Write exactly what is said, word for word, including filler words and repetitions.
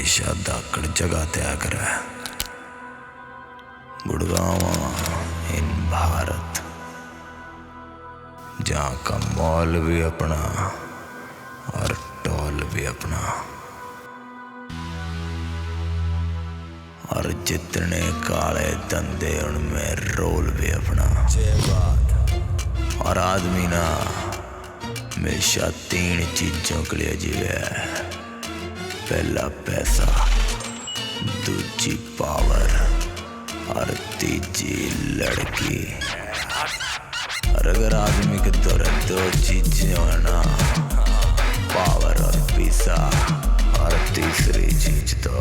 हमेशा धाकड़ जगाते आया करे। गुड़गांव इन भारत, जहाँ का माहौल भी अपना और टोल भी अपना, और जितने काले धंधे उनमें रोल भी अपना। और आदमी ना हमेशा तीन चीजों के लिए जीवे। पहला पैसा, दूजी पावर और तीजी लड़की। और अगर आदमी के धोरे दो चीजें हो ना, पावर और पैसा, और तीसरी चीज तो